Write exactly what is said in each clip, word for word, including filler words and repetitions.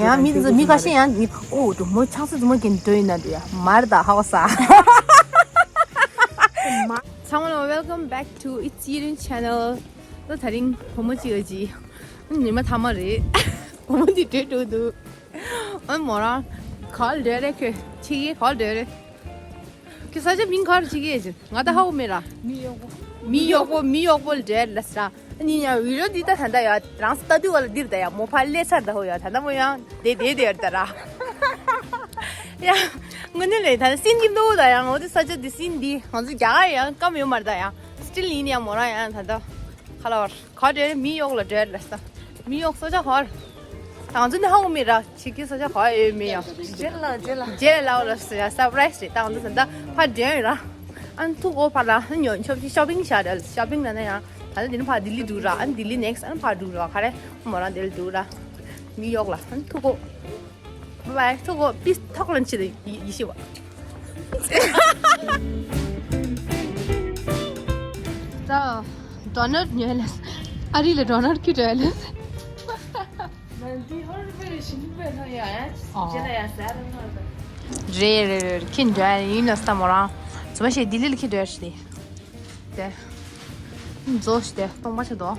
ཡང་མི་འདི་ཚོ་མི་ཁ་ཤས་ཡང་མི་ཁ་ཨོ་དུ་མོ་ཆང་ས་རྫུན་མ་གིན་འགྲོ་ཡིན་ན་འདུག་ཡ་མར་ད་ཧའོ་ས། ཚང་མ་ལ་welcome back to It's Yirin channel. ད་དེ་རིང་བུ་མོ་གཅིག་ཡོད་ཅི། ཉི་མ་ཐ་མ་རེད། བུ་མོ་འདི་བྲོས་འགྲོ་འདུག་ཨ་མོ་རང་ག་ལ་འགྲོ་རེད། ཁྱོད་ཕྱི་རྒྱལ་ག་ལ་འགྲོ་རེད། ཁྱོད་ས་ཆ་མིང་ག་རེ་བྱེད་ཀྱི་ཡོད་ཅི། ང་ད་ཧ་གོ་མེད་ར། མི་གཡོག་པོ། མི་གཡོག་པོ། མི་གཡོག་པོ་ལ་འགྲོ་ལ་ས། ཨ་ནི་ཡང་བི་ཌིའོ་འདི་ད་ད་ལྟ་ཡ་རང་ས་ལྟ་དུས་བ་ལ་འདིར་ད་ཡ་མོ་ཕར་སླེབས་ཚར་ད་ཧོ་ཡ། ད་ལྟ་མོ་ཡང་དེ་དེ་དེ་ཡར་ད་ར། ཡ། དངོས་གནས་ལས་ད་ལྟ་སིན་གྱིས་འདུག་ད་ཡང་འོ་དེ་ས་ཆ་འདི་སིན་འདི་ང་ཚོ་རྒྱ་གར་ཡང་སྐམ་ཡོད་མ་རེད་ད་ཡ། སི་ཊིལ་ཡིན་ཡང་མོ་རང་ཡང་ད་ལྟ་ཁ་ལ་བར། ག་འདྲ་མི་གཡོག་ལ་འདྲ་ལ་ས། མི་གཡོག་ས་ཆ་ག་རེ། ང་ཚོ་ནི་ཧ་གོ་མེད་ར། ཕྱི་རྒྱལ་ས་ཆ་ག་ཡོད་མེད་ཡ། རྗེས་ལ་རྗེས་ལ། རྗེས་ལ་ལ་ས་ཡ་སར་པ་རའི་སི་རེད། ད་ང་ཚོ་ད་ལྟ་ཕར་འགྲོ་ཡོད་ར། ཨ་ནི་ཐུག་གོ་ཕར་ལ་ཨ་ནི་ཉོ་ཤོ་པིང་ཤོ་པིང་བྱ་ར། ཤོ་པིང་ལ་ན་ཡང་ད་ལྟ་འདི་ནི་ཕར་ལྡི་ལི་འགྲོ་ར། ཨ་ནི་ལྡི་ལི་ནེག་སི་ཨ་ནི་ཕར་འགྲོ་ར། ག་རེ་མོ་རང་འདིར་འགྲོ་ར། མི་གཡོག་ལ་ཨ་ནི་ཐུག་གོ། Bye bye. ཐུག་གོ། པིས་ཐོག་ལ་ཕྱིར་ཡི་ཤི་བ། ད་ཌོ་ནཊ་ཉོས་ལ། ཨ་རི་ལ་ཌོ་ནཊ་ཁྱེར་འགྲོ་ལ། ཨོ། རེད་རེད་རེད། ཁྱེར་འགྲོ་ཡིན་ལ་ས་མོ་རང་། ཚོ་མ་ཤེས་ལྡི་ལི་ལ་ཁྱེར་འགྲོ་ཡ་ཞིག་དེ། དེ། མཛོ་ཞིག་དེ་སྟོང་པ་ཆེ་དོ།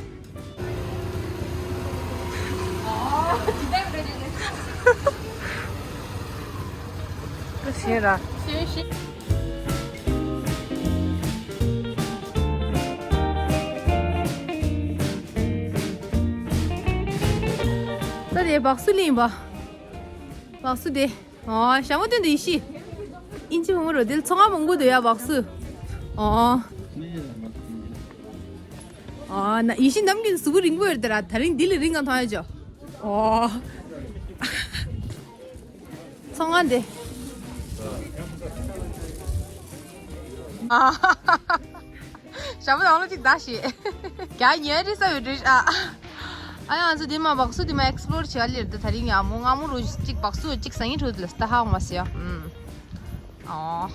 ཞེས་ར། ད་དེ་སྦག་སུ་ལེན་པ། སྦག་སུ་དེ། ཨོ། ཞྭ་མོ་སྟོན་དུ་ཡི་ཤི། ཨིན་ཅི་བུ་མོ་རོ་དེ་ཚོང་ཁང་མང་པོ་འདུག་ཡ་སྦག་སུ། ཨོ། ཨོ་ན་ཡི་ཤི་ནམ་གྱི་གཟུགས་པོ་རིང་པོ་ཡོད་དེ་ར། ད་རིང་འདི་ལས་རིང་ང་མཐོང་ཡ་ཅོ། ཨོ། ཚོང་ཁང་དེ། ཨ། ཞྭ་མོ་དང་ལོ་གཅིག་ཟླ་ཞེས། རྒྱ་ཉལ་རི་ས་ཡོད་རེད་ཨ། ཨ་ཡང་ང་ཚོ་དེ་མ་སྦག་སུ་དེ་མ་ཨེག་སི་པོ་ལོར་བྱེད་ལེར་དུ་ད་རིང་ཡང་མོ་སྔ་མོ་རུ་གཅིག་སྦག་སུ་གཅིག་ཟ་ངེ་ཁྲོད་དུ་ལ་སྟ་ཧ་མ་སི་ཡ། ཨུམ། ཨོ།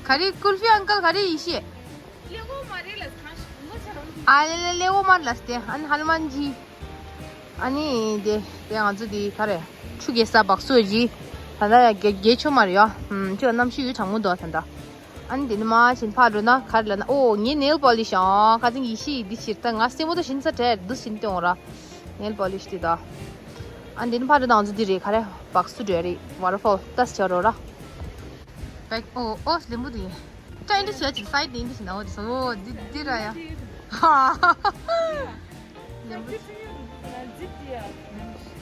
ག་རེ་ཀུལ་ཧྥི་ཨང་ཀལ་ག་རེ་ཡི་ཤི། ཨ་ལེ་ལེ་ལེ་འོ་མར་ལ་སྟེ་ཨན་ཧ་ལ་མན་ཇི། ཨ་ནི་དེ་དེ་ང་ཚོ་དེ་ག་རེ་ཆུ་རྐྱལ་ས་སྦག་སུ་ཡོད་ཅི། ད་ལྟ་ཡ་རྒྱ་རྒྱ་ཆུ་མར་ཡོད། ཨུམ། ཁྱོད་གནམ་གཤིས་ཡུལ་གྲང་མོ་འདུག་ད་ལྟ། ཨ་ནི་དེ་ནི་མ་ཕྱིན་ཕར་འགྲོ་ན་ག་རེ་ལ་ན། ཨོ་ངའི་ནེལ་པོ་ལི་ཤི། ཨ་ཁ་ཐིང་ཡི་ཤི་འདི་ཕྱིར་ད་ང་སེ་མོ་ད་ཤིན་ས་བྲལ་འདུག་ཤིན་ཏེ་འོང་ར། ནེལ་པོ་ལི་ཤི་དེ་ད། ཨ་ནི་དེ་ནི་ཕར་འགྲོ་ན་ང་ཚོ་དེ་རེད། ག་རེ་སྦག་སུ་འགྲོ་རེད། ཝ་ཊར་ཕོལ་ལྟ་ཆ་རོ་ར། བེག་ཨོ་ཨོ་ལེམ་བུ་དེ། ཀྲ་ཨིན་དྲི་ཞོ་ཅིག་སའི་ཌི་ནས་འདི་ཞིག་ན་འོ་དེ་སོ་འོ་འདི་འདི་ར་ཡ། ཧ། ལེམ་བུ།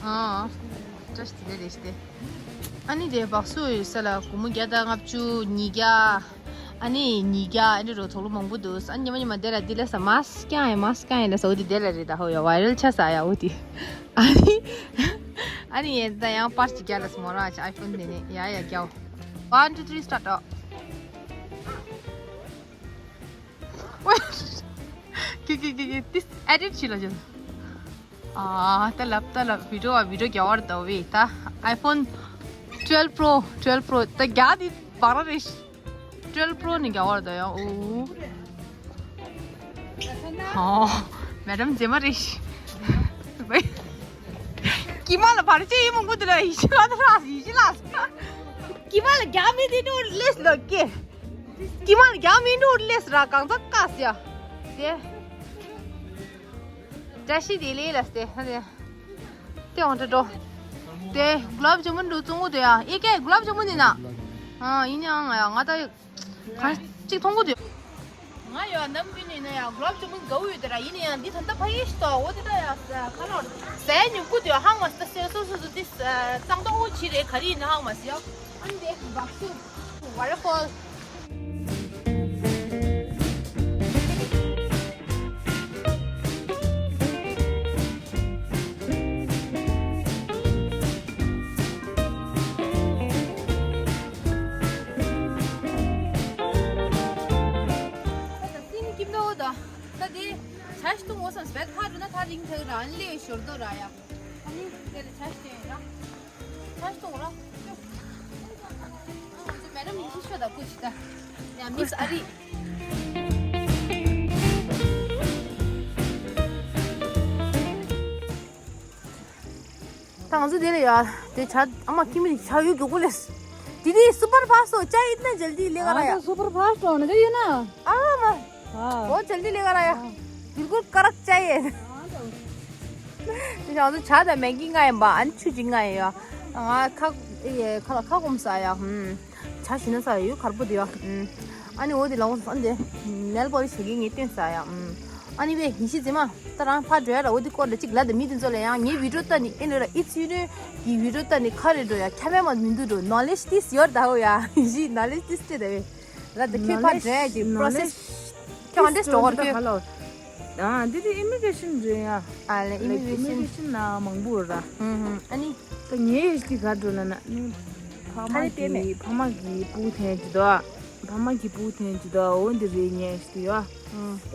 ཨ། ཀྲ་ཤི་དེ་རེ་རེ་ཞིག་སྟེ། ཨ་ནི་དེ་སྦག་སུ་ཡོད་ས་ལ་སྒོར་མོ་བརྒྱ་དང་ལྔ་བཅུ་ཉིས་བརྒྱ། ཨ་ནི་ཉིས་བརྒྱ་ཨ་ནི་རོ་དོག་ལོ་མང་པོ་འདུག་ཨ་ཉི་མ་ཉི་མ་དེ་ལ་འདི་ལ་ས་མ་སི་ཀྱང་ཡ་མ་སི་ཀྱང་ཡ་ལ་ས་འོ་དེ་དེ་ལ་རེད་ད་ཧོ་ཡ་ཝའི་རལ་ཆ་ས་ཡ་འོ་དེ། ཨ་ནི། ཨ་ནི་ཡ་ད་ཡང་པར་ཅིག་རྒྱ་ལ་སི་མོ་ར་ཅི་ཨའི་ཕོན་དེ་ནི་ཡ་ཡ་རྒྱ་འོ། One, two, three, start. ཨོ། ཀི་ཀི་ཀི་ཀི། This edit བྱེད་ལ་ཅན། ཨ། ད་ལབ་ད་ལབ་བི་ཌིའོ་ཨ་བི་ཌིའོ་རྒྱག་བར་ད་བེ་ད། iPhone twelve Pro, twelve Pro ད་རྒྱ་དེ་བག་ར་རེ། Twelve Pro ནས་རྒྱག་བར་ད་ཡང་ཨོ། ཨོ། མེ་ཌམ་མཛེས་མ་རེད། ཀི་མ་ལ་བར་ཆད་ཡིན་མང་པོ་འདི་ལ་ཡིད་ཆེས་ལ་ལ་ཡིད་ཆེས་ལ། ཀི་མ་ལ་རྒྱ་མི་དེ་འགྲོ་ལེས་ལ་ཀེ། ཀི་མ་ལ་རྒྱ་མི་འགྲོ་ལེས་ར་གང་ཚ་ཀ་སི་ཡ། དེ། བཀྲ་ཤིས་བདེ་ལེགས་ལ་སྟེ་ཧ་དེ། དེ་འོང་ཏེ་འགྲོ། དེ་གུ་ལབ་ཇ་མུན་འགྲོ་བཙོང་གོ་དེ་ཡ། ཨེ་ཀེ་གུ་ལབ་ཇ་མུན་ནི་ན། ཨ་ཡིན་ཡང་ང་ཡ་ང་ད། ག་ཅིག་མཐོང་གོ་དེ། ང་ཡོད་ནམ་རྒྱུན་ནས་ན་ཡང་གུ་ལབ་ཇ་མུན་དགའ་བོ་ཡོད་དེ་ར། ཡིན་ན་ཡང་འདི་ད་ལྟ་ཕ་ཡིས་ཤི་ཏོ་འོ་དེ་ད་ཡ་ཁ་ལོར་ཟས་ཉུང་གུ་དེ་ཧང་མ་སི་ད་སེ་སོ་སོ་སོ་དེ་གཙང་ཏོག་འོ་ཆི་རེད་ག་རེ་ཡིན་ན་ཧང་མ་སི་ཡ། ཨ་ནི་དེ་བག་སུ་ཝ་ཊར་ཕོལ། ད་སི་ནི་ཀིམ་ནོ་ད། ད་དེ་ཇ་ཞིག་འཐུང་འོ་བསམ་སྦད་ཁ་རུ་ན་ད་རིང་ཐག་རང་ལས་ཞོར་དོ་ར་ཡ། ཨ་ནི་དེ་ལ་ཇ་ཞིག་སྟོན་ཡ། ཇ་ཞིག་འཐུང་ར། ཨ་ང་ཚོ་མེ་ཌམ་ཡིན་ཤི་ཤོ་ད་ཀུ་ཅི་ད། ཡ་མིས་ཨ་རི། ང་ཚོ་དེ་ལ་ཡ་དེ་ཆ་ཨ་མ་ཁྱིམ་མི་ཆ་ཡོད་མགྱོགས་པོ་ལས། དེ་དེ་སུ་པར་ཕ་སོ་ཅ་ཡིན་ན་ཇལ་དི་ལེ་ག་ར་ཡ། ཨ་ད་སུ་པར་ཕ་སོ་ན་ཅ་ཡིན་ན། ཨ་མ། ཨ་འོ་ཇལ་དི་ལེ་ག་ར་ཡ། ཨ་བིལ་ཀུལ་ཀ་རག་ཅ་ཡིན། དེ་ང་ཚོ་ཇ་དང་མེ་གི་ང་ཡིན་པ་ཨ་ནི་ཆུ་ཅིག་ང་ཡིན་ཡ། ང་ཁ་ཁ་ལ་ཁ་སྐོམ་ས་ཡ། ཧུམ། ཇ་ཞིམ་ན་ས་ཡོད་གར་པོ་དེ་ཡ། ཨ་ནི་འོ་དེ་ལ་འོ་ཨ་འདི་ནེལ་པོ་ལིཤ་བྱེད་ཀྱི་ངས་སྟོན་ས་ཡ། ཨ་ནི་བས་ཡིན་ཤི་ཛི་མ་ད་རང་ཕ་འགྲོ་ཡ་ར་འོ་དེ་སྐོར་ལ་ཅིག་ལ་དེ་མི་དེ་ཚོ་ལ་ཡང་ངའི་བི་ཌིའོ་ལྟ་ནི་ཨེ་འདྲ་ར་ཨི་ཚུལ་རེ་གི་བི་ཌིའོ་ལྟ་ནི་ཁ་རེ་འགྲོ་ཡ་ཁྱ་མེ་མ་མི་འདུག་འགྲོ་ནོ་ལེཇ་ཏིས་ཡོད་ད་འོ་ཡ་ཡིན་ཤི་ནོ་ལེཇ་ཏིས་ཏེ་ད་བས་ལ་དེ་ཁྱོད་ཕ་འགྲོ་ཡ་གི་པྲོ་སེས་ཁྱོད་འདྲེས་འགྲོ་གར་ཁྱོད། ཨ་འདི་དེ་ཨི་མི་གྷི་རེ་ཤན་རེད་ཡ། ཨ་ལེ་ཨི་མི་གྷི་རེ་ཤན། ཨི་མི་གྷི་རེ་ཤན་ན་མང་པོ་ར། ཧུམ་ཧུམ། ཨ་ནི། ད་ངའི་ཡེ་ཤི་ག་འགྲོ་ན་ན་ནི། ཕ་མ་གི་ཕ་མ་གི་སྤུ་འཐེན་གྱི་འདུག་ཕ་མ་གི་སྤུ་འཐེན་གྱི་འདུག་འོ་འདི་རེད་ངའི་ཡེ་ཤི་ཡ།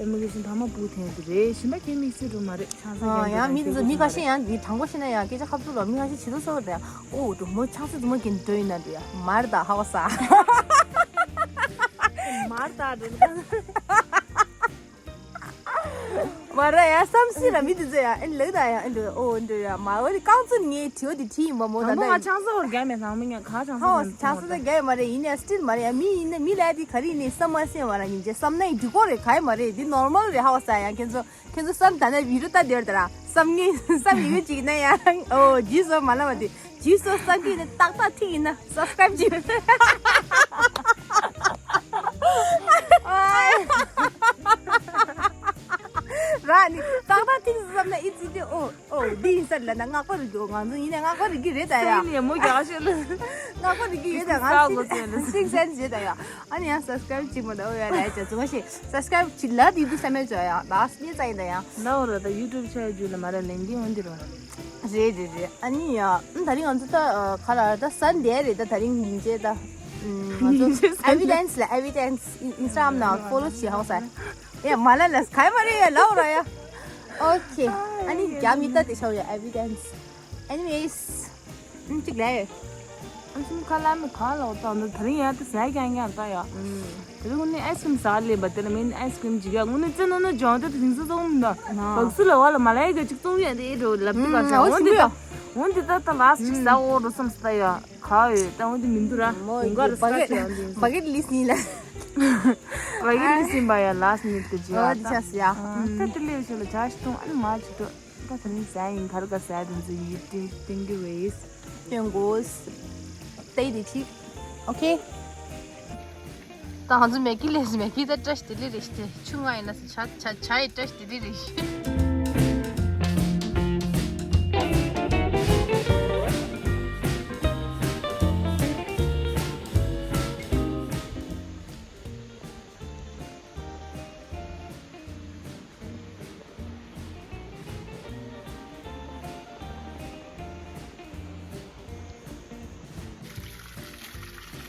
ཨི་མི་གྷི་རེ་ཤན་ཕ་མ་སྤུ་འཐེན་གྱི་རེད། གཞན་པ་ཁྱེད་དམིགས་བསལ་འགྲོ་མ་རེད་ཆང་ས་ཨ་རྒྱག་ཡང་མི་འདི་ཚོ་མི་ཁ་ཤས་ཡང་མི་དྲང་པོ་བཤད་ན་ཡང་སྐད་ཆ་ཁ་བཙུགས་ལ་མི་ཁ་ཤས་བྱེད་དུ་སོ་རེད། ཨོ་འགྲོ་མོ་ཆང་ས་འཛུ་མ་གིན་འགྲོ་ཡིན་ན་འགྲོ་ཡ་མར་ད་ཧ་བ་ས། མར་ད་འགྲོ་ན། མ་ར་ཡ་བསམ་སྲིད་ར་མི་དེ་ཚོ་ཡ་ཨེ་ལེགས་ད་ཡ་ཨེ་འདྲ་ཨོ་འདྲ་ཡ་མ་འོ་དེ་རྐང་བཙུན་ངའི་དྲི་བ་དེ་དྲི་ཡིན་པ་མོ་ད་ད་ང་ཆང་ས་འོར་རྒྱ་མེད་ཚང་མི་ངས་ག་ཆང་ས་ཧ་ཆང་ས་ད་རྒྱ་ཡ་མ་རེད། ཡིན་ཡ་སྟིལ་མ་རེད་ཡ་མི་ཡིན་ན་མི་ལ་དེ་ག་རེ་ཡིན་ནའི་བསམ་མ་སེམས་བ་ར་ཡིན་ཅེ་བསམ་ན་ཡི་འགྲིག་གོ་རེད་ག་ཡ་མ་རེད། དེ་ནོར་མལ་རེད་ཧ་བ་ས་ཡ། ཁྱེད་ཚོ་ཁྱེད་ཚོ་བསམ་ད་ན་བི་རུ་ད་དེར་ད་ར་བསམ་ངེས་བསམ་ཡོད་ཅིག་ན་ཡ་ཨོ་ཇི་སོ་མ་ལ་བ་དེ། ཇི་སོ་སང་གི་ནི་ཏག་ཏག་ཐིག་ཡིན་ན་སབ་སི་ཀ་རབ་ཅིག་ར་ནི་ཏག་ཏག་ཐིག་བསམ་ན་ཨི་ཙི་ཏི་ཨོ་ཨོ་འདི་ཡིན་ས་ལ་ན་སྔགས་པ་རིག་གི་ང་ཚོ་ཡིན་ན་སྔགས་པ་རིག་གི་རེད་ད་ཡ། སེམས་ནས་མོ་རྒྱག་ཤེས་ལ། སྔགས་པ་རིག་གི་ཡོད་ད་ང་སིག་སེན་སི་ཡོད་ད་ཡ། ཨ་ནི་ཡང་སབ་སི་ཀ་རབ་ཅིག་མ་ད་ཨོ་ཡ་ལ་ཡ་ཅ་ཙི་མ་ཤེས་སབ་སི་ཀ་རབ་ཅིག་ལ་དི་དུ་ས་མེད་ཅོ་ཡ་ད་སྙེ་ཙ་ཡིན་ད་ཡ། ན་འོ་ར་ད་ཡུ་ཊུབ་ཆ་ཡ་རྒྱུ་ལ་མ་ར་ལེན་གི་འོན་དི་རོ། རེད་རེད་རེད། ཨ་ནི་ཡ་ཨ་ད་རིང་ང་ཚོ་ད་ག་ལ་ད་སན་ཌེ་རེད། ད་ད་རིང་ཉིན་བྱེད་ད་ང་ཚོ་ཨེ་ཝི་ཌེན་སི་ལ་ཨེ་ཝི་ཌེན་སི་ཨིན་སི་ཊ་གྷ་རམ་ནང་ཕོ་ལོ་བྱེད་ཧ་གོ་ས། ཡ་མ་ལ་ལ་ག་མ་རེད་ཡ་ལའོ་ར་ཡ། ཨོ་ཁེ། ཨ་ནི་རྒྱ་མི་ད་དེ་ཤའོ་ཡ་ཨེ་ཝི་ཌེན་སི། ཨེ་ནི་ཝེ་སི། ཨ་ཅིག་ལས་ཡོད། ཨ་ཅིག་ཁ་ལ་མི་ག་ལ་འོ་ད་ད་རིང་ཡ་ད་ཟ་ཀྱང་ཀྱང་ད་ཡ། དེ་རིང་ངུ་ནི་ཨའི་སི་ཀྲིམ་ཟ་ལེ་བ་དེ་ལ་མིན་ཨའི་སི་ཀྲིམ་ཅིག་ཡ་ངུ་ནི་ཙེ་ནོ་ནོ་ཇོང་དེ་དེ་རིང་སུ་ཙོང་མི་འདུག་བག་སུ་ལ་བ་ལ་མ་ལ་ཡི་ག་ཅིག་ཙོང་ཡ་དེ་ཨེ་འགྲོ་ལབ་དེ་ག་ས་འོ་འོན་དེ་ད་འོན་དེ་ད་ད་ལ་སི་ཅིག་ཟ་འོ་འགྲོ་བསམ་སི་ད་ཡ་ག་ཡོད་ད་འོན་དེ་མི་འདུག་ར་མོ་འོན་ག་ར་སི་ཀ་ཅི་ཡང་འདི་བ་གེ་ལི་སི་ནི་ལ་བ་གེ་ལི་སི་བ་ཡ་ལ་སི་ནི་དེ་ཅི་ཡ་ཨོ་དེ་ད་ཆ་སི་ཡ། ད་དེ་ལེ་ཤོ་ལ་ཇ་ཞིག་འཐུང་ཨ་ནི་མ་ཅིག་འགྲོ། ད་དེ་རིང་ཟ་ཡིན་ག་རེ་ག་ཟ་དུ་འཛི་ཡི་ཏིང་ཏིང་གི་རེས། སྟོན་དགོས། སྟེ་དེ་ཅིག་ཨོ་ཁེ། ད་ང་ཚོ་མེ་གི་ལས་མེ་གི་ད་བཀྲ་ཤིས་བདེ་ལེགས་རེད་ཤི་ཆུ་ང་ཡིན་ན་ཆ་ཆ་ཆ་ཡི་བཀྲ་ཤིས་བདེ་ལེགས་རེད་ཤི།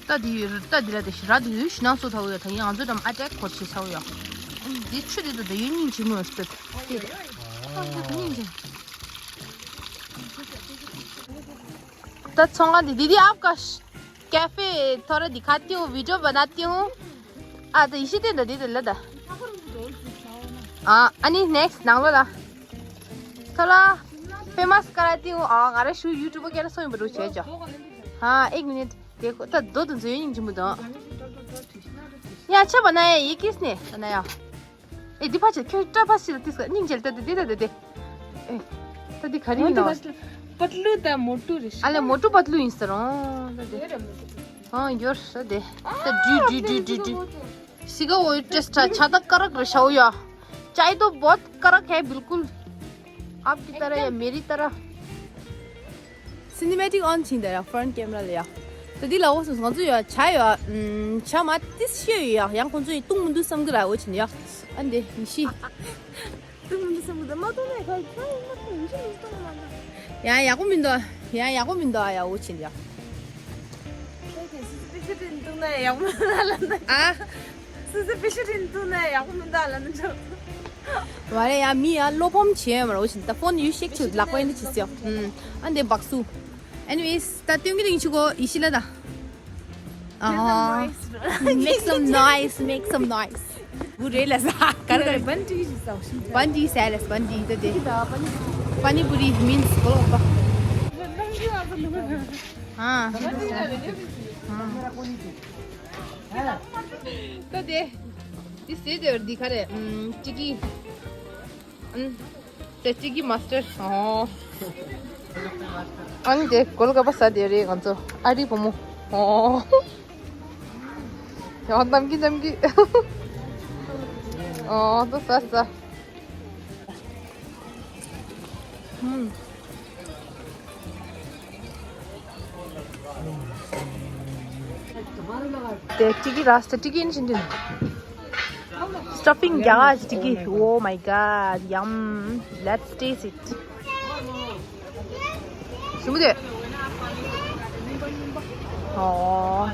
ད་འདི་ཡོད་རེད། ད་འདི་ལ་དེ་ཞི་ར་དེ་ཡོད་ཞི་ན་སོ་ཐའོ་ཡ་ད་ཡིན་ང་ཚོ་འགྲམ་ཨ་ཊེག་ཁོར་ཞི་ཚའོ་ཡ། འདི་ཆུ་དེ་ད་ད་ཡོད་སྙིང་རྗེ་མོ་ཡོད་སྟེ། དེ་ད་ད་སྙིང་རྗེ། ད་ཚོང་ཁང་འདི་दीदी आप का कैफे थोड़ा दिखाती हूँ, वीडियो बनाती हूँ। आ तो इसी दिन दीदी ला दा। आ अनि नेक्स्ट नाम ला। थोड़ा फेमस कराती हूँ। आ गारे शू यूट्यूब के ना सोई बड़ो छे जो। हाँ एक मिनट देखो तो दो दिन से यूं जुम दो। ये अच्छा बनाया है, ये किसने बनाया? ए दीपा चल क्यों ट्रा पास चल तीस निंग चल ते दे दे दे। ए तो दिखा रही ना। पतलू दा मोटू रे। अले मोटू पतलू इंस्टर। हाँ योर से दे। तो due due due due due. सिगा वो टेस्ट अच्छा था करक रे शाओ या। चाय तो बहुत करक है बिल्कुल। आपकी तरह या मेरी तरह। सिनेमैटिक अन छिन्दा या फ्रन्ट क्यामेरा ले या। त दि ला ओस स छु या छा या छा मा तिस छु या या कोन छु तुङ मुन्दु सम ग ला ओ छिन्दा या। अन दे निसी। तुङ मुन्दु सम ग मा तो ने खा खा मा तो निसी मुन्दु सम ग मा। या या को मिन्दो या या को मिन्दो या ओ छिन्दा या। आ। ཝ་རེ་ཡ་མི་ཡ་བློ་ཕམ་བྱེད་མ་རོ་ཞིན་ད་ཕོན་ཡུ་ཤེག་ཆུ་ལག་པ་ཡིན་ཆི་སི་ཡོ། ཨ་འདི་བག་སུ། Anyways ད་ཏུང་གི་རིང་ཆུ་གོ་ཡི་ཤི་ལ་ད། ཨ་make some noise, make some noise. བུ་རེ་ལ་ས་གར་གར། བན་ཏི་ཞིག་ས་ཞིན། བན་ཏི་སེ་ལ་ས་བན་ཏི་ད་དེ། པ་ནི་པུ་རི་མིན་སི་གོ་ལོག་པ། ཨ། ད་དེ། འདི་ཟེར་དེ་འདི་ག་རེ། ཨམ། ཊི་ཀི། ཨམ། དེ་ཊི་ཀི་མཱས་ཊར། ཨོ། ཨ་ནི་དེ་གོལ་ག་པ་ཟ་དེ་རེད་ང་ཚོ། ཨ་རི་བུ་མོ། ཨོ། ཡང་གཏམ་གྱི་གཏམ་གྱི། ཨོ། ད་ཟ་ཟ། ཨམ། དེ་ཊི་ཀི་ར་སྟ་ཊི་ཀི་ཨིན་ཤིན་ཏིན། སི་ཊ་ཕིང་རྒྱ་གར་གྱི་ཊི་ཀི། Oh my God, yum. Let's taste it. ཞིམ་པོ་དེ། ཨོ།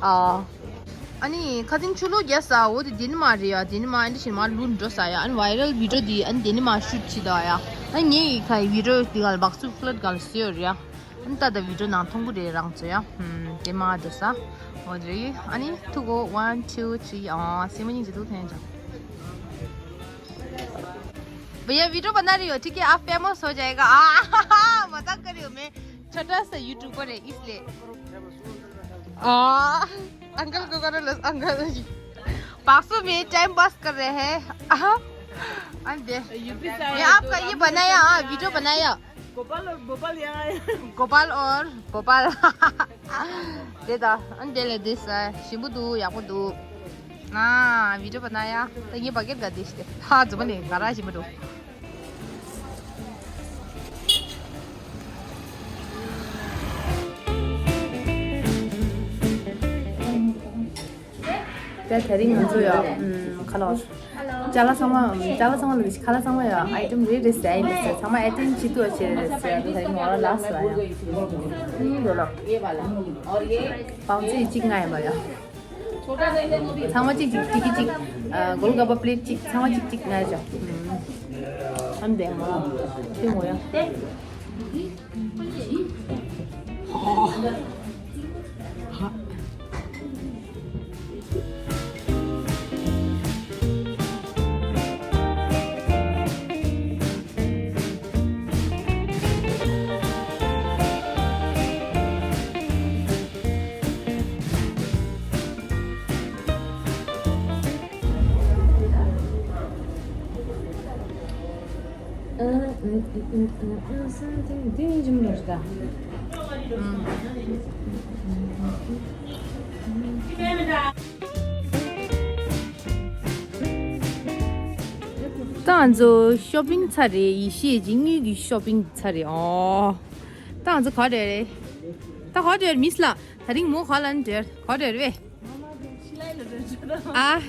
ཨ། ཨ་ནི་ཁ་སང་ཆུ་ལོག་རྒྱག་ས་འོ་དེ་ལྡན་མ་རེད་ཡ། ལྡན་མ་ཨ་ནི་ཕྱིན་མ་ལུད་འགྲོ་ས་ཡ། ཨ་ནི་ཝའི་རལ་བི་ཌི་ཡོ་དེ་ཨ་ནི་ལྡན་མ་ཤུཊ་བྱེད་ད་ཡ། ཨ་ངས་ཡི་ཁ་བི་ཌི་ཡོ་དེ་ག་ལ་བག་སུ་ཕླད་ག་ལ་བཟོས་ཡོད་རེད་ཡ། ཨ་ནི་ད་ད་བི་ཌི་ཡོ་ནང་མཐོང་གི་རེད་རང་ཚོ་ཡ། ཧུམ། ལྡན་མ་འགྲོ་ས་འོ་དེ་རེད། ཨ་ནི་ཐུག་གོ། One, two, three. ཨ་སེམས་མ་སྙིང་རྗེ་འདུག་ཐེན་ཅང་། भैया वीडियो बना रही हो, ठीक है? आप फेमस हो जाएगा। आ, मजाक कर रही हूँ मैं। छोटा सा यूट्यूबर है इसलिए। आ, अंकल को करो लो, अंकल। बाक्सों में टाइम पास कर रहे हैं। आ, अंदर। ये आपका ये बनाया, हाँ, वीडियो बनाया। गोपाल और गोपाल यहाँ आया। गोपाल और गोपाल। दे दा, अंदर ले दे सा, शिबू दू, याकू दू। हाँ, वीडियो बनाया। तो ये बकेट का देश दे। हाँ, जो बने, करा शिबू दू། དེ་དེ་རིང་ང་ཚོ་ཡ། ཁ་ལག་ཅ་ལག་ཚང་མ། ཅ་ལག་ཚང་མ་ལ་ཁ་ལག་ཚང་མ་ཡ། ཨའི་ཊེམ་རེ་རེ་ཟས་ཡིན་ཟེར། ཚང་མ་ཨའི་ཊེམ་གཅིག་ཏུ་བྱས་ཟེར། དེ་རིང་ང་རང་ལགས་སོ་ཡ། ཨུམ། འདོད་ལ། བང་ཙི་གཅིག་ང་ཡིན་པ་ཡ། ཚང་མ་གཅིག་གཅིག་ཊི་ཀི་གཅིག་ཨ། གོལ་ག་པ་པི་ལེཊ་གཅིག་ཚང་མ་གཅིག་གཅིག་ང་ཡ། ཨམ། དེ་མོ་དེ་མོ་ཡ། འདི་ཡིན་གྱི་མི་འདུག་ད། ད་ང་ཚོ་ཤོ་པིང་ཚར་རེད། ཡེ་ཤེས་ཀྱི་དངུལ་གྱི་ཤོ་པིང་ཚར་རེད། ཨོ། ད་ང་ཚོ་ག་བྲལ་རེད། ད་ག་བྲལ་མིས་ལ། ད་རིང་མོ་ག་ལ་ནི་བྲལ། ག་བྲལ་རེད་པས། ཨ།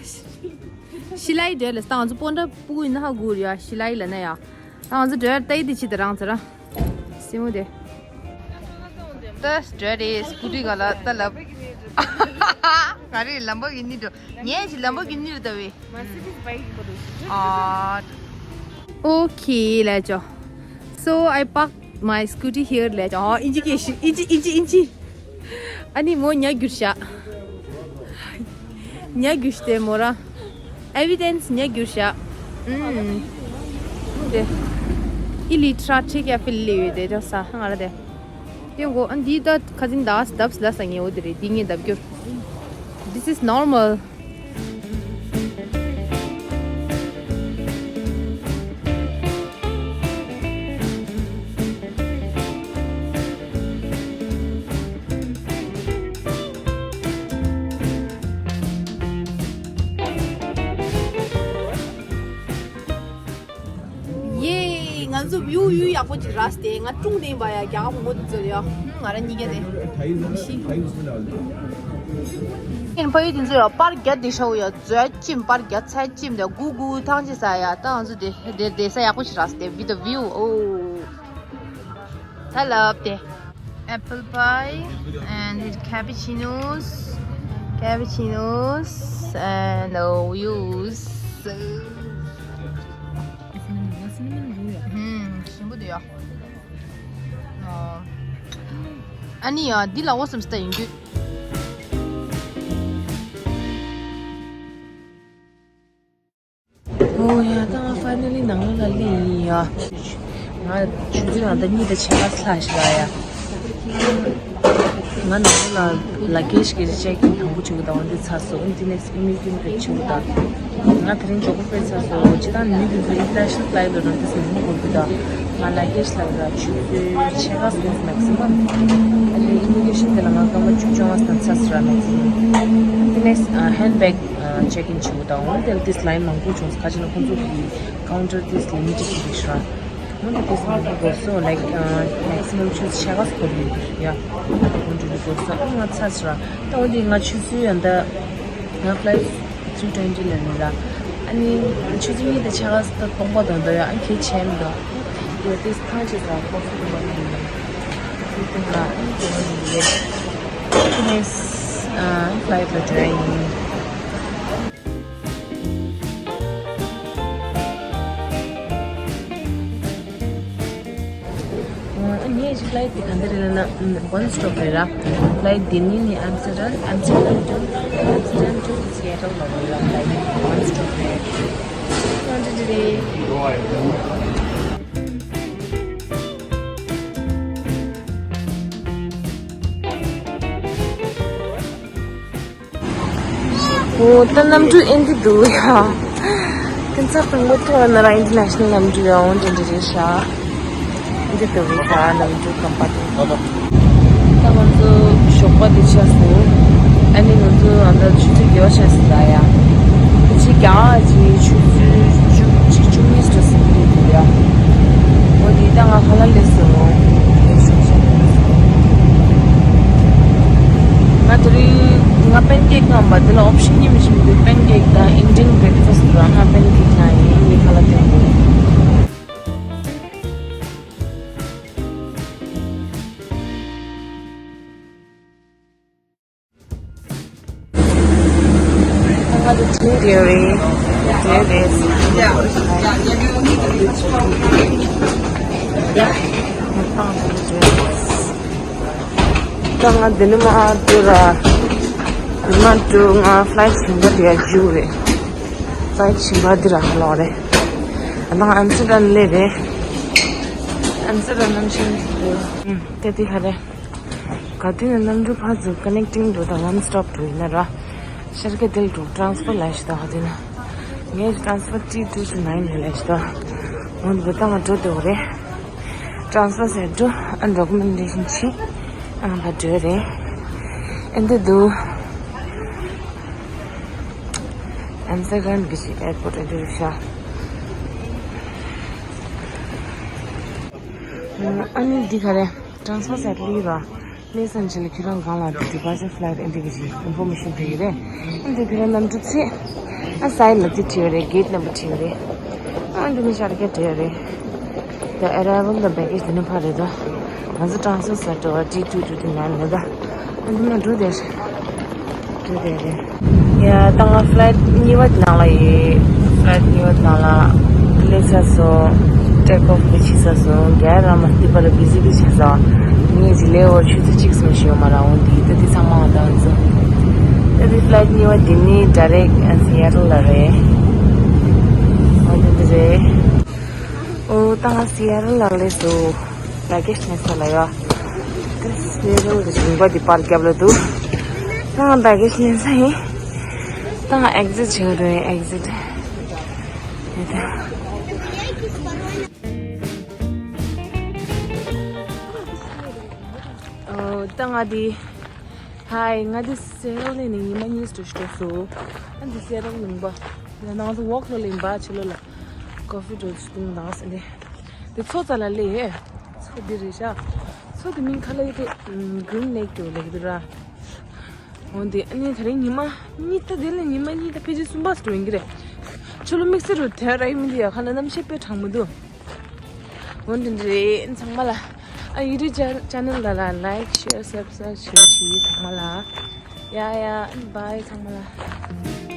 ཤི་ལའི་བྲལ་ལ། ད་ང་ཚོ་སྤོན་ཊ་སྤུ་གུ་ཡིན་ན་ཧ་གོ་རེད་ཡ། ཤི་ལའི་ལ་ན་ཡ། ད་ང་ཚོ་བྲལ་ལྟ་ཡི་དེ་ཕྱི་དེ་རང་ཚོ་ར། སེ་མོ་དེ། ད་བྲལ་རེད། སྐུ་ཊི་ག་ལ་ལྟ་ལབ། ང་རེ་ལམ་བོ་གི་ནི་འགྲོ། ངས་ཅི་ལམ་བོ་གི་ནི་རེད་ད་བས། ཨ། Okay, let's go. So I parked my scooty here. Let's go. ཨིན་ཇི་སྐད་ཤེས། ཨིན་ཇི། ཨིན་ཇི། ཨིན་ཇི། ཨ་ནི་མོ་ཉ་རྒྱུག་ཤག་ཉ་རྒྱུག་སྟེ་མོ་ར། Evidence ཉ་རྒྱུག་ཤག་ཨུམ། དེ། Il est très très careful. དེ་ད་ས་ང་ལ་དེ། དེ་གོ། ཨ་འདི་ད་ཁ་ཚིན་ད་ལྡབ་ལ་ས་ངེ་འོ་དེ་རེད། འདི་ངས་ལྡབ་རྒྱུར། This is normal. ཡེ། ང་ཚོ་བིའུ་ཡུལ་ཡག་པོ་ཅིག་རག་སྟེ། ང་ཀྲུང་དེ་ཡིན་པ་ཡ། རྒྱ་གར་བུ་མོ་དེ་ཚོ་ཡ། ང་རང་གཉིས་ཀ་དེ། ཤི། ཨིན་ཕ་ཡུལ་དེ་ཚོ་ཡ། པར་རྒྱ་དེ་ཤའུ་ཡ། མཛོད་ཅིམ། པར་རྒྱ་ཚད་ཅིམ་དེ། གུ་གུ་ཐང་ཅི་ས་ཡ། ད་ང་ཚོ་དེ་དེ་དེ་ས་ཡག་པོ་ཞིག་རག་སྟེ། With the view. Oh. ད་ལབ་དེ། Apple pie and cappuccinos, cappuccinos and views. ཧུམ། ཞིམ་པོ་འདུག་ཡ། ཨ་ནི་ཡ། འདི་ལ་འོ་སམ་སྟ་ཡིན་རྒྱུ། ཨོ་ཡ། ད་ང་finally ནང་ལོགས་ལ་སླེབས་ཡིན་ཡ། ང་ ང་ཆུ་ཚོད་ཨ་ད་གཉིས་དང་ཕྱེད་ཀ་ལྷག་ཞིག་ལ་ཡ། ང་ནང་ལ་ལ་ཀེ་ཤི་གི་ཅེག་ཨིན་དང་པོ་བྱེད་དགོས་དང་འོན་ཏེ་ཚར་སོང་། འོན་ཏེ་ནེག་སི་ཨི་མི་གི་རིང་བྱེད་དགོས་དང་། ང་དེ་རིང་མགྱོགས་པོ་ཕེབས་ཚར་སོང་། སྤྱིར་བཏང་ནིའུ་ཡོག་གི་ཨིན་ཊར་ནེ་ཤ་ནལ་ཕ་ལའེ་ཊི་ལ་འགྲོ་དུས་ཉིན་མོ་འགོར་གི་དང་། ང་ལ་ཀེ་ཤི་ལ་ཡོད་ལ་ཆུ་ཚོད་ཕྱེད་ཀ་སོང་མེག་སི་མམ། ཨ་ནི་ཨི་མི་གི་རེ་ཤན་དེ་ལ་ང་སྐར་མ་བཅུ་གཅིག་བཅོ་ལྔ་ཙམ་ཚར་སོང་ར་མེག་སི་མམ། འོན་ཏེ་ནེག་སི་ཧེན་ཌ་བེག་ཅེག་ཨིན་བྱེད་དགོས་དང་། འོན་ཏེ་ལ་ཏིས་ལའིན་མང་པོ་བྱུང་སོང་། ཁ་ཅིག་ན་ཁོང་ཚོ་གི་ཀའུན་ཊར་ཏིས་ལི་མི་ཊེཌ་ཅིག་རེད་ཤག་འོན་ཏེ་ཏིས་མང་པོ་འགོར་སོང་། ལའིཀ་མེག་སི་མམ་ཆུ་ཚོད་ཕྱེད་ཀ་འགོར་གི་འདུག་ཡ། འོན་ཏེ་འདི་འགོར་སོང་། ཨ་ང་ཚར་སོང་ར། ད་འོན་ཏེ་ང་ཆུ་ཚོད་ཡང་ད་ང་ཕ་ལའེ་ཊི་ཐི་རི་ཊུ་ཝེན་ཊི་ལ་ནི་ར། ཨ་ནི་ཆུ་ཚོད་གཉིས་དང་ཕྱེད་ཀ་ད་སྟོང་པ་དང་ད་ཡ་ཨ་གལ་ཆེན་མི་འདུག་ཡ་ཏིས་ཐང་ཆེ་ས་ཁོ་ཚོ་དུ་མ་ཡིན་ཡ། ཏིས་ཐང་ལ་ཨ་ནི་དེ་མ་ཡིན་ཡ། ཏིས་ཨ་ཕ་ལའེ་ཊི་ལ་འགྲོ་ཡ་ཡིན། ངས་ཕ་ལའེ་ཊི་འདི་ག་འདྲ་རེད་ལབ་ན། ཝན་སི་ཊོབ་རེད་ར། ཕ་ལའེ་ཊི་འདི་ནས་ནི་ཨམ་སི་ཊར་ཌམ། ཨམ་སི་ཊར་ཌམ་ཊུ་ཨམ་སི་ཊར་ཌམ་ཊུ་སི་ཨེ་ཊལ་ལ་རེད་ར། ཕ་ལའེ་ཊི་ཝན་སི་ཊོབ་རེད། ག་འདྲ་རེད། འོ་ད་གནམ་གྲུ་ཨེ་འདི་འདུག་ཡ། ཁྱེད་ཚོ་དང་པོ་ཐོག་ན་ར་ཨིན་ཊར་ནེ་ཤ་ནལ་གནམ་གྲུ་ཡ། འོ་འདི་འདྲ་རེད་ཤག་འདི་འདུག་ཡ་གནམ་གྲུ་ཀམ་པ་ཊི་མེན་ཊི། ད་ང་ཚོ་ཞོགས་པ་འདི་ཆགས་སོང་། ཨ་ནི་ང་ཚོ་ཨ་ད་ཆུ་ཚོད་བརྒྱད་པ་ཆགས་སོང་ད་ཡ། ད་ཅི་ག་ཅི་ཆུ་ཚོད་བཅུ་གཅིག་བཅུ་གཉིས་འགྲོ་སོང་འདི་འདུག་ཡ། འོ་འདི་ད་ང་ཁ་ལག་ལས་སོང་། ལས་ཞོགས་ཞོགས་ལས་སོང་། ང་དེ་རིང་ང་པན་ཀེག་བཏང་བ་དེ་ལ་ཨོབ་ཤན་གཉིས་མི་བྱུང་འདུག་པན་ཀེག་དང་ཨིན་ཌི་ཡན་བྷེག་ཕ་སི་ཊི་དང་ང་པན་ཀེག་བཏང་ཡིན། ངའི་ཁ་ལག་སྟོན་དགོས། ང་ཚོ་དྲིན་དེ་རེད། དེ་རེད། ད་ང་འདི་ནས་མར་འགྲོ་ར། མར་འགྲོ་ང་ཕ་ལའེ་ཊི་གཞན་པ་དེ་ཡར་རྒྱུག་རེད། ཕ་ལའེ་ཊི་གཞན་པ་འདི་ར་ལོག་རེད། ད་ང་ཨམ་སི་ཊར་ཌམ་སླེབས་རེད། ཨམ་སི་ཊར་ཌམ་གནམ་གཤིས་འདི་ད་འདི་ག་རེད། ག་དུས་ནས་གནམ་གྲུ་ཕར་ཚུར་ཀ་ནེག་ཊིང་འགྲོ་དང་ཝན་སི་ཊོབ་འགྲོ་ཡིན་ན་ར། ཤར་ཁ་དེ་ལ་འགྲོ་ཊ་རན་སི་ཕར་ལ་ཞིག་ད་ག་དུས་ན། ངས་ཊ་རན་སི་ཕར་ཊི་ཊུ་ཊུ་ནའིན་ལ་ཞིག་ད། འོན་ཏེ་ད་ང་འགྲོ་འདོད་རེད། ཊ་རན་སི་ཕར་ཟེར་འགྲོ། ཨ་ཌོ་ཀུ་མེན་ཊེ་ཤན་བྱེད། ཨ་ང་ཕར་འགྲོ་རེད། ཨེ་འདི་འདུག་ཨམ་སི་ཊར་ཌམ་གི་ཅིག་ཨེར་པོར་ཊི་ཨེ་འདི་རེད་ཤག་ཨ་ནི་འདི་ག་རེ། ཊ་རན་སི་ཕར་ཟེར་ལི་ར། ལེ་སན་ཆེ་ལ་ཁྱོད་རང་གང་ལ་ཌི་པར་ཅར་ཕ་ལའེ་ཊི་ཨེ་འདི་གི་ཅིག་ཨིན་ཕོར་མེ་ཤན་སྤྲད་ཀྱི་རེད། ཨ་འདི་ཁྱོད་རང་གནམ་གྲུ་ཚེ། ཨ་སའིཌ་ལ་དེ་བྲིས་ཡོད་རེད། གེཊ་ནམ་བར་བྲིས་ཡོད་རེད། ཨ་འདི་ནས་ཤར་སྐད་བྲིས་ཡོད་རེད། ད་ཨེ་རའི་ཝལ་དང་བེ་གེཇ་འདི་ནས་ཕར་རེད་ད། ང་ཚོ་ཊ་རན་སི་ཕར་ཟེར་འགྲོ་བ་ཊི་ཊུ་ཊུ་ཊུ་ནའིན་རེད་ད། ཨ་འདི་མ་འགྲོ་དེ་རེད། འགྲོ་དེ་རེད། ཡ་ད་ང་ཕ་ལའེ་ཊི་གཉིས་པ་དེ་ནང་ལ་ཡིན། ཕ་ལའེ་ཊི་གཉིས་པ་དེ་ནང་ལ་སླེབས་ཚར་སོང་། ཊེག་ཨོཕ་གི་བྱས་ཚར་སོང་། རྒྱ་ར་མ་འདི་པར་བི་ཟི་བི་བྱས་ཚར། ངས་ཇི་ལེ་འོར་ཆུ་ཚོད་གཅིག་ཙམ་ཞིག་ཡོད་མ་ར། འོན་ཏེ་ད་འདི་ཚང་མ་ང་ད་ང་ཚོ། ད་འདི་ཕ་ལའེ་ཊི་གཉིས་པ་འདི་ནི་ཌའི་རེག་ཊི་སི་ཨེ་ཊལ་ལ་རེད། འོ་འདི་འདི་རེད། འོ་ད་ང་སི་ཨེ་ཊལ་ལ་སླེབས་སོང་། བེ་གེཇ་ཉོ་ས་ལ་ཡོད། ད་སི་ཨེ་ཊལ་གི་ཞིང་པ་འདི་པར་རྒྱབ་ལ་འདུག་ད་ང་བེ་གེཇ་ཉོ་ས་ཡིན། ད་ང་ཨེག་ཟིཊ་བྱེད་འགྲོ་ཡིན། ཨེག་ཟིཊ། ཨོ་ད་ང་འདི། ཧའི། ང་འདི་སི་ཨེ་ཊལ་ནས་ནི་ཉི་མ་གཉིས་འགྲོ་ཞིག་འགྲོ་སོང་། ཨ་འདི་སི་ཨེ་ཊལ་ལུང་པ། ཡང་ང་ཚོ་ཝོག་ལ་ལིང་པ་ཆེ་ལོ་ལ། ཀོ་ཕི་འགྲོ་ཞིག་འདུག་དང་ཟེར་ནས། འདི་མཚོ་རྩ་ལ་སླེབས་ཡས། མཚོ་འདི་རེད་ཤག་མཚོ་འདི་མིང་ག་ལ་ཡོད་དེ། གྷི་རིན་ལེག་ཏུ་ལེག་འདུག་ར། འོན་ཏེ་ཨ་ནི་དེ་རིང་ཉི་མ་གཉིས། ད་དེ་ལ་ཉི་མ་གཉིས་ད་ཕལ་ཆེར་གསུམ་པ་ཙམ་ཡིན་གྱི་རེད། ཆུ་ལོ་དམིགས་བསལ་རུ་དེ་ར་ཡིན་མི་འདི་ཡ་ཁ་ན་གནམ་གཤིས་དཔེ་གྲང་མོ་འདུག་འོན་ཏེ་འདི་རེད་ཚང་མ་ལ། ཨ་ཡུ་ཊུབ་ཅེ་ནལ་ལ་ལ་ལའིཀ་ཤེར་སབ་སི་ཀ་རའིབ་བྱེད་ཤིག་ཚང་མ་ལ། ཡ་ཡ་བྷའི་ཚང་མ་ལ།